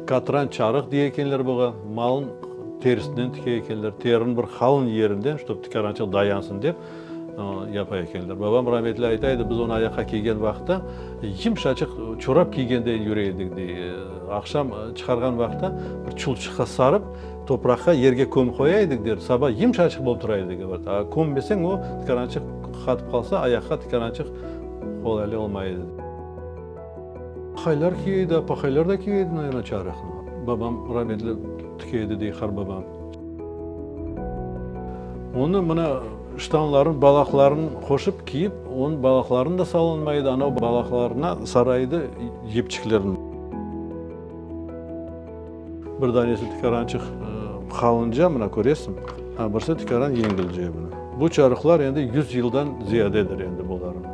Katran çarıq dey ekenler buğa, malnıñ terisinden tike ekenler, teriniñ bir qalın yerinden, ştob tikarançıq dayansın dep, yapa ekenler. Babam rametli ayta edi, biz onı ayaqqa kiygen vaqıtta yımşaçıq çorap kiygendeyin yüre edik, dey. Aqşam çıqarğan vaqıtta bir çulçıqqa sarıp, topraqqa, yerge kömip qoya edik, der, saba yımşaçıq bolıp tura edi, govorit. A kömmeseñ, o tikarançıq qatıp qalsa, ayaqqa tikarançıq qolaylı olmay edi. Aqaylar kiye edi, apaqaylar da kiye edi, naverno, çarıqnı. Babam rametli tike edi, dey qarbabam. Onı mına ştanların balaqlarını qoşıp kiyip, onıñ balaqlarını da salınmay edi, anav balaqlarına sara edi yipçiklerini. Bir danesi tikarançıq qalınca, mına köresiñ, a birisi tikaran yengilce mına. Bu çarıqlar endi yüz yıldan ziyadedir endi bularnıñ.